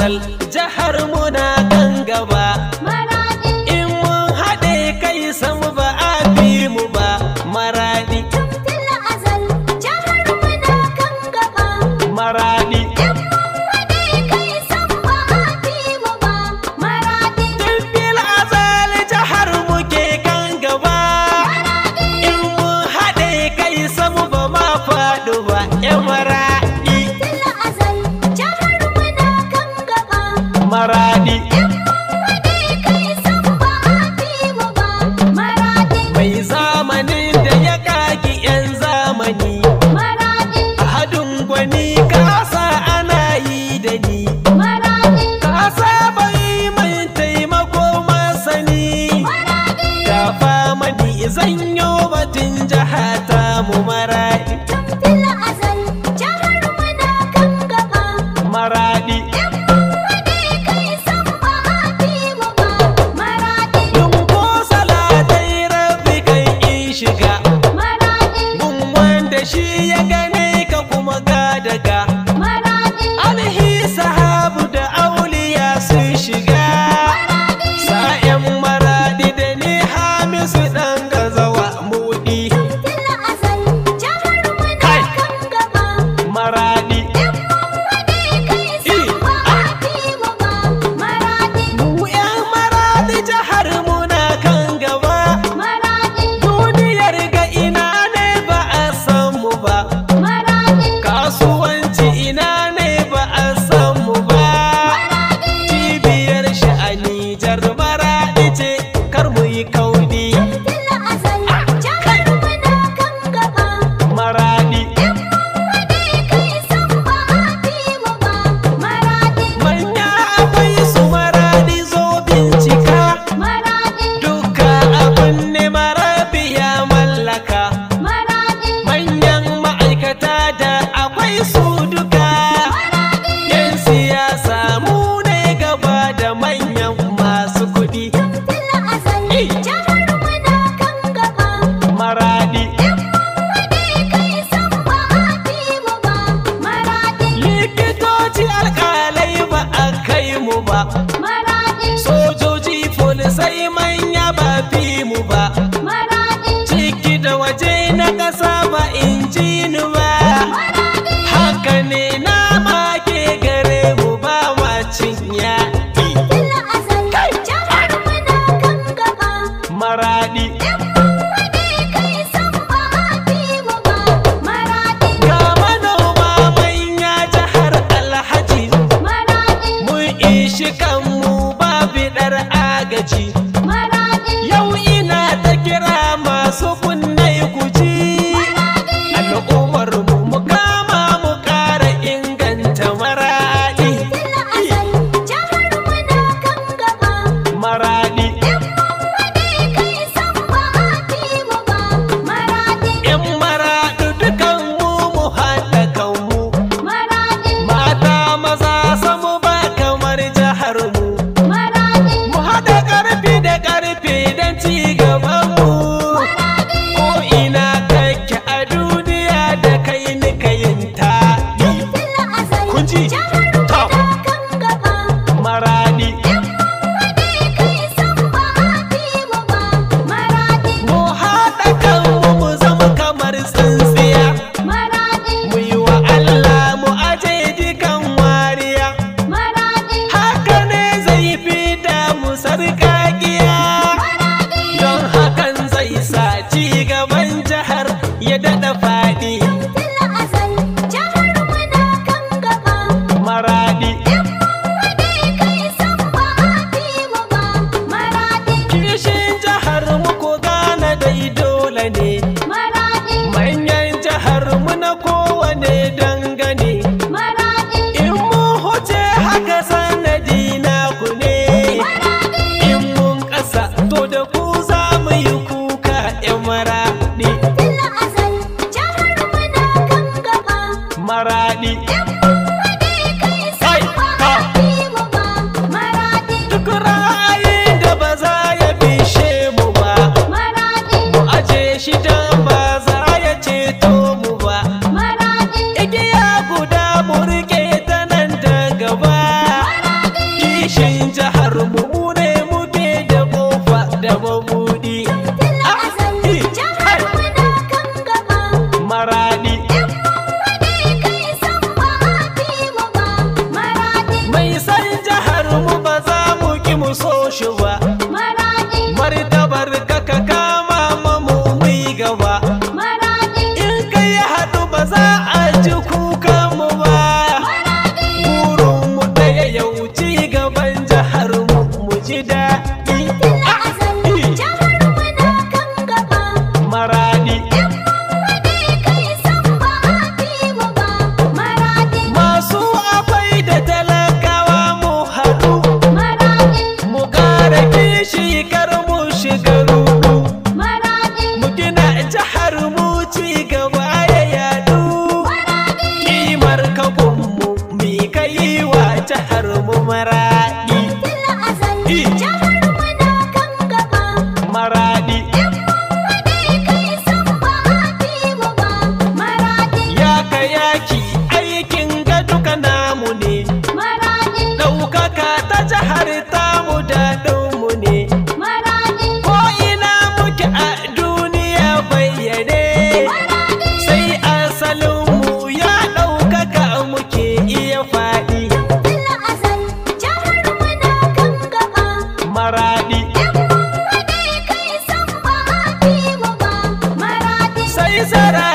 azal jihar muna kan gaba. Maradi. In mun haɗe kai samu ba a fi mu ba. Maradi. Tun fil azal jihar muna kan gaba. Maradi. In mun haɗe kai sam ba a fi mu ba. Maradi. Tun fil azal jihar muke kan gaba. Maradi. In mun haɗe kai samu ba ma faɗu ba. ‘Yan Maradi. Fil azal jihar muna kan gaba. Maradi. In mun haɗe kai sam ba a fi mu ba. Maradi. Mai zamanin da ya kaki ‘yan zamani. Maradi. Ahadin gwani kasa ana yi da ni. Maradi. Kasa bai mai taimako masani. Maradi. Kafa mani zanyo batun jihata mu Maradi. Tun fil azal jihar muna kan gaba. Maradi. In mun haɗe kai sam ba a fi mu ba. Maradi. Lungo salatai rabbi kan in shiga. Maradi. Gun wanda shi ya gane ka kuma ga daga. Maradi. Alhi sahabu da auliya sun shiga. Maradi. Sa'yan Maradi da ni Hamisu ɗan gazawa mudi. Tun fil azal jihar muna Kai. kan gaba. Maradi. In mun haɗe kai sam ba a fi mu ba. Maradi. Mu 'yan Maradi jihar muna kan gaba. Maradi. Duniyar ga ina ne ba a san mu ba. Maradi. Kasuwanci ina ne ba a san mu ba. Maradi. Cibiyar sha'ani jar Maradi ce kar mu yi kaudi. Tun fil azal jihar muna kan gaba. Maradi. In mun haɗe kai sam ba a fi mu ba. Maradi. Manya akwai su Maradi zo bincika. Maradi. Duka abin ne Marabi ya mallaka. Maradi. Manyan ma'aikata da akwai su duka. Maradi. Yan siyasa mu ne gaba da manyan masu kuɗi. Tun fil azal jihar muna kan gaba. Maradi. In mun haɗe kai sam ba a fi mu ba. Maradi. Likitoci alƙalai ba a kai mu ba. Maradi. Sojoji polisai manya ba fi mu ba. Maradi. Ciki da waje na ƙasa ba in ji ni ba. Maradi. Haka ne na make gare mu ba ma cin yaƙi. Fil azal jihar muna kan gaba. Maradi. In mun haɗe kai sam ba a fi mu ba. Maradi. Ga manoma manya jihar Alhaji. Maradi. Mun ishi kanmu ba biɗar agaji. Maradi. Yau ina ta kira masu kunne ku ji. Maradi. Al'ummar da mabudi. Fil azal, jihar mu na kan gaba. Maradi. In mun haɗe kai san ba a fi mu ba. Maradi, Mai san jihar mu ba za mu ki mu so shi ba. Maradi, Martabar ka ka kama mamu mu yi gaba. Maradi, In kai haɗu ba za a ji kukan mu ba. Maradi. Burin mu ɗaya yau ci gaban jihar mu mu ji daɗi. Fil azal, jihar mu na kan gaba. Maradi. In mun haɗe kai san ba a fi mu ba. Maradi, Masu akwai da talakawa mu haɗu. Maradi, Mu ƙara kishi kar mu shiga ruɗu. Maradi, Mu gina jihar mu ci gaba ya yaɗu. Maradi. Kimar kagunmu mi kai wa jihar mu Maradi. Fil azal, jihar mu na kan gaba. Maradi. In mun haɗe kai san ba a fi mu ba. Maradi, Ya ka yaki aikin ga duka namu ne. Maradi, Ɗaukaka ta jihar tamu daɗinmu ne. Maradi, Ko ina muke a duniya bayyane. Maradi. Sai asalinmu ya ɗaukaka muke iya faɗi. Fil azal, jihar mu na kan gaba. Maradi. In mun haɗe kai san ba a fi mu ba. Maradi, Sai sara